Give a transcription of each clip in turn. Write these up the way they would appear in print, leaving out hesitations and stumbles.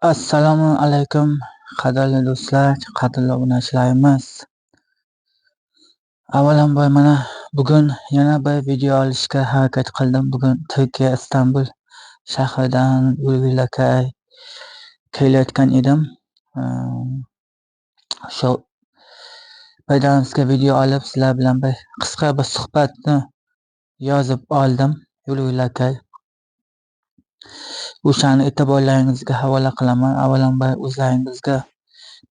Assalomu alaykum, qadrli do'stlar, qadrli obunachilarimiz. Avvalambor mana bugun yana bir video olishga harakat qildim. Bugun Turkiya Istanbul shahridan yo'l-yo'lakay kelayotgan edim. Shu paydansga video olib, sizlar bilan bir qisqa bir suhbatni yozib oldim yo'l-yo'lakay. O'shani e'tiborlaringizga havola qilaman. Avvalambor o'zlaringizga,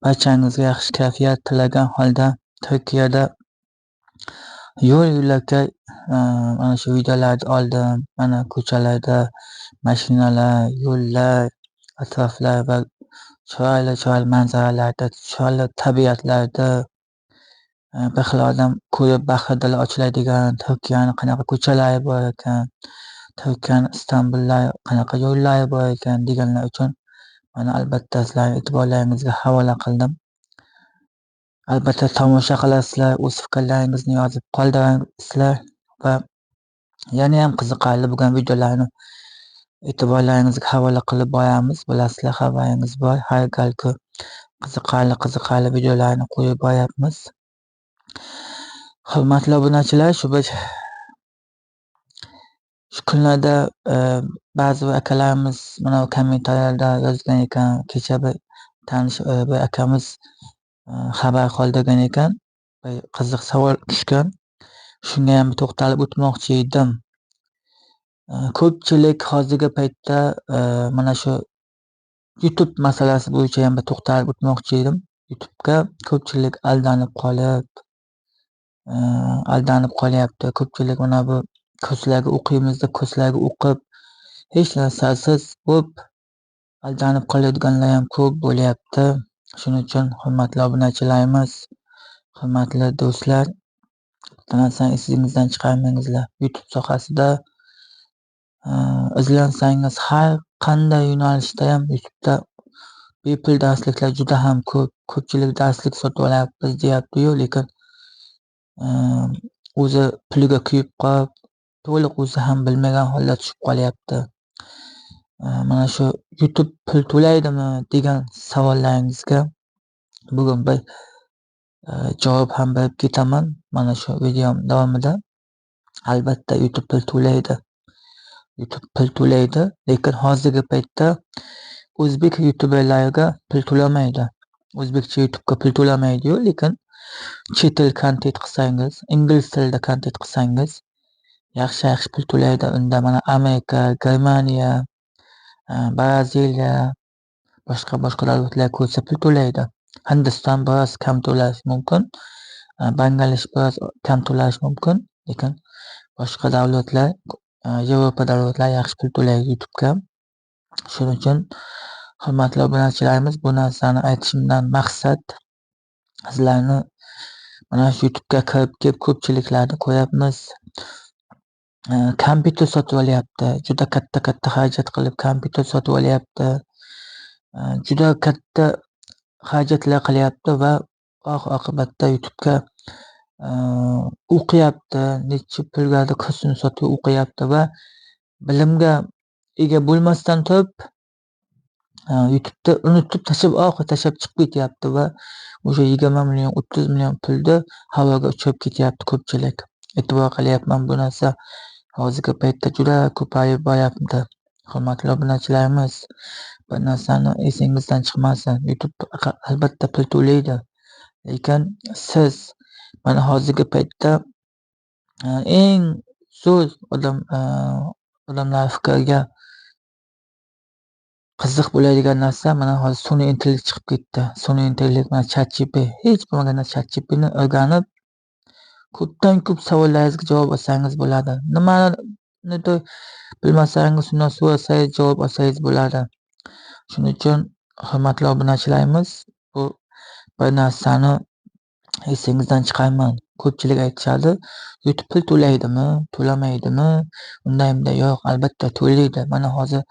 barchangizga yaxshi kayfiyat tilagan holda Turkiyada yo'l-yo'lakay mana shu videolarni oldim. Mana ko'chalarda mashinalar, yo'llar, atroflar va chiroyli-chiroyli manzaralarda, chiroyli tabiatlarda bir xil odam ko'rib bahri dili ochiladigan Turkiyani qanaqa ko'chalari bor ekan, Turkiyani Istanbullar qanaqa yo'llari bor ekan deganlar uchun mana albatta sizlarning e'tiborlaringizga havola qildim. Albatta tomosha qilasizlar, o'z fikrlaringizni yozib qoldirasizlar va yana ham qiziqarli bo'lgan videolarni e'tiborlaringizga havola qilib boramiz. Bilasizlar, xabaringiz bor, har galgi qiziqarli videolarni qo'yib boryapmiz. Hurmatli obunachilar, shu kunlarda ba'zi bir akalarimiz mana kommentariyalarda yozgan ekan, kecha bir tanish bir akamiz xabar qoldirgan ekan, bir qiziq savol tushgan. Shunga ham to'xtalib o'tmoqchi edim. Ko'pchilik hozirgi paytda mana shu YouTube masalasi bo'yicha ham bir to'xtalib o'tmoqchi edim. YouTube'ga ko'pchilik aldanib qolyapti. Ko'pchilik mana bu kurslarga o'qiymiz deb kurslarga o'qib hech narsasiz bo'lib aldanib qoladiganlar ham ko'p bo'lyapti. Shuning uchun hurmatli obunachilarimiz, hurmatli do'stlar, bitta narsani esingizdan chiqarmangizlar. YouTube sohasida izlansangiz har qanday yo'nalishda ham YouTube'da bepul darsliklar juda ham ko'p. Ko'pchilik darslik sotib olyapmiz deyapti-yu, lekin o'zi puliga kuyib qolib, to'liq o'zi ham bilmagan holda tushib qolyapti. Mana shu YouTube pul to'laydimi degan savollaringizga bugun bir javob ham berib ketaman mana shu videom davomida. Albatta YouTube pul to'laydi. YouTube pul to'laydi, lekin hozirgi paytda o'zbek youtuberlariga pul to'lamaydi. O'zbekcha YouTube'ga pul to'lamaydi-yu, lekin chet el kontent qilsangiz, ingliz tilida kontent qilsangiz yaxshi-yaxshi pul to'laydi. Unda mana Amerika, Germaniya, Braziliya, boshqa davlatlar ko'rsa pul to'laydi. Hindiston biroz kam to'lashi mumkin, Bangladesh biroz kam to'lashi mumkin, lekin boshqa davlatlar, Yevropa davlatlari yaxshi pul to'laydi YouTube'ga. Shuning uchun hurmatli obunachilarimiz, bu narsani aytishimdan maqsad sizlarni mana shu YouTube'ga kirib kelib ko'pchiliklarni ko'ryapmiz. Kompyuter sotib olyapti, juda katta xarajat qilib kompyuter sotib olyapti, juda katta xarajatlar qilyapti va oxir oqibatda YouTube'ga o'qiyapti, necha pulga kursini sotib o'qiyapti va bilimga ega bo'lmasdan turib YouTube'da unutib tashlab, oxir tashlab chiqib ketyapti va o'sha 20 million, 30 million pulni havoga uchirib ketyapti ko'pchilik. E'tibor qilyapman, bu narsa hozirgi paytda juda ko'payib boryapti. Hurmatli obunachilarimiz, bir narsani esingizdan chiqmasin. YouTube albatta pul to'laydi, lekin siz mana hozirgi paytda eng zo'r odamlar fikriga qiziq bo'ladigan narsa mana hozir sun'iy intellekt chiqib ketdi. Sun'iy intellekt, mana ChatGPT, hech bo'lmaganda ChatGPTni o'rganib ko'pdan ko'p savollaringizga javob olsangiz bo'ladi. Nimanidir bilmasangiz shundan so'rasangiz javob olsangiz bo'ladi. Shuning uchun hurmatli obunachilarimiz, bu bir narsani esingizdan chiqarmang. Ko'pchilik aytishadi, YouTube pul to'laydimi, to'lamaydimi? Unday bunday yo'q, albatta to'laydi. Mana hozir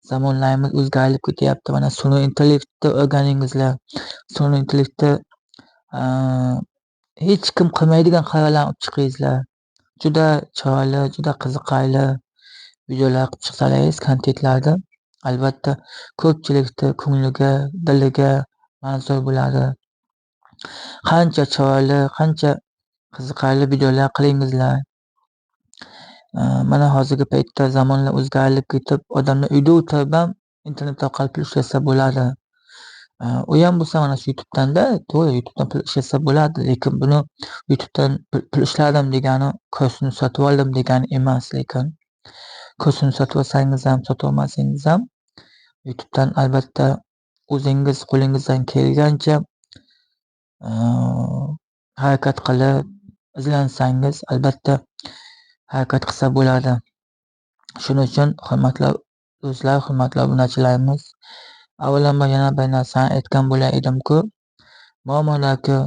zamonlarimiz o'zgarib ketyapti. Mana sun'iy intellektni o'rganingizlar. Sun'iy intellektni hech kim qilmaydigan qarorlarni olib chiqingizlar. Juda chiroyli, juda qiziqarli videolar qilib chiqsangiz kontentlarni Albatta ko'pchilikni ko'ngliga, diliga manzur bo'ladi. Qancha chiroyli, qancha qiziqarli videolar qilingizlar. Mana hozirgi paytda zamonlar o'zgarib ketib, odamlar uyda o'tirib ham internet orqali pul ishlasa bo'ladi. U ham bo'lsa mana shu YouTube'dan-da, to'g'ri, YouTube'dan pul ishlasa bo'ladi, lekin buni YouTube'dan pul ishladim degani kursini sotib oldim degani emas, lekin kursini sotib olsangiz ham, sotib olmasangiz ham YouTube'dan albatta o'zingiz qo'lingizdan kelgancha harakat qilib izlansangiz albatta harakat qilsa bo'ladi. Shuning uchun hurmatli do'stlar, hurmatli obunachilarimiz, avvalambor yana bir narsani aytgan bo'lar edimku, muammolarki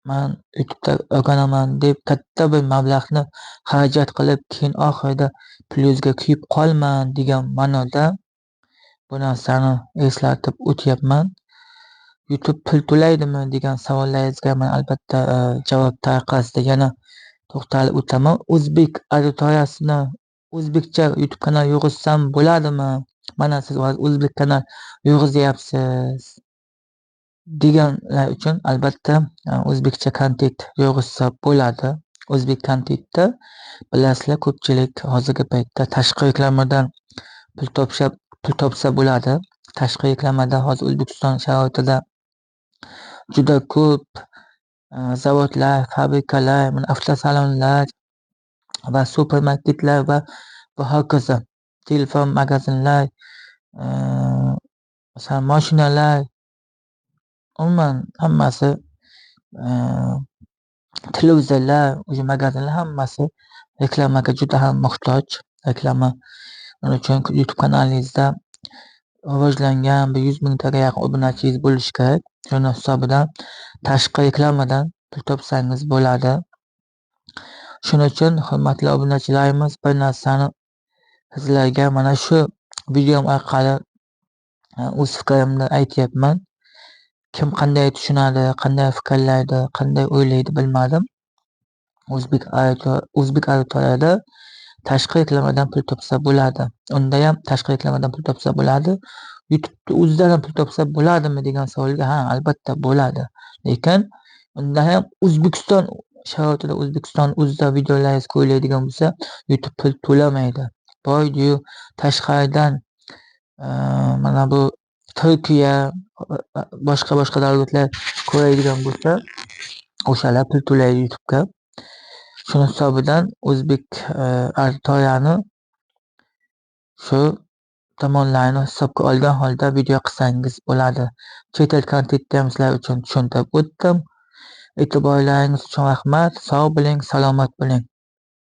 man YouTube'da o'rganaman deb katta bir mablag'ni xarajat qilib, keyin oxirida pulingizga kuyib qolman degan ma'noda bu narsani eslatib o'tyapman. YouTube pul to'laydimi degan savollaringizga men albatta javob tariqasida yana to'xtalib o'taman. O'zbek auditoriyasini o'zbekcha YouTube kanal yurg'izsam bo'ladimi? Mana siz hozir o'zbek kanal yurg'izyapsiz deganlar uchun albatta o'zbekcha kontent yurg'izsa bo'ladi. O'zbek kontentda bilasizlar, ko'pchilik hozirgi paytda tashqi reklamadan pul topsa bo'ladi. Tashqi reklamada hozir O'zbekiston sharoitida juda ko'p zavodlar, fabrikalar, mana avtosalonlar va supermarketlar va hokazo, telefon magazinlar, masalan, mashinalar, umuman hammasi, televizorlar, o'sha magazinlar hammasi reklamaga juda ham muhtoj. Reklama uchun YouTube kanalingizda rivojlangan bir 100 mingtaga yaqin obunachingiz bo'lishi kerak. Shuni hisobidan tashqi reklamadan pul topsangiz bo'ladi. Shuning uchun hurmatli obunachilarimiz, bir narsani sizlarga mana shu videom orqali o'z fikrimni aytyapman. Kim qanday tushunadi, qanday fikrlaydi, qanday o'ylaydi bilmadim. O'zbek auditoriyada tashqi reklamadan pul topsa bo'ladi. Unda ham tashqi reklamadan pul topsa bo'ladi. YouTube'da o'zidan ham pul topsa bo'ladimi degan savolga ha, albatta bo'ladi. Lekin unda ham O'zbekiston sharoitida, O'zbekiston o'zida videolaringiz qo'yiladigan bo'lsa, YouTube pul to'lamaydi. Boydiyu tashqaridan mana bu Turkiya, boshqa davlatlar ko'radigan bo'lsa, o'shalar pul to'laydi YouTube'ga. Shuni hisobidan o'zbek auditoriyani shu tomonlarni hisobga olgan holda video qilsangiz bo'ladi. Chet el kontentni ham sizlar uchun tushuntirib o'tdim. E'tiborlaringiz uchun rahmat. Sog' bo'ling, salomat bo'ling.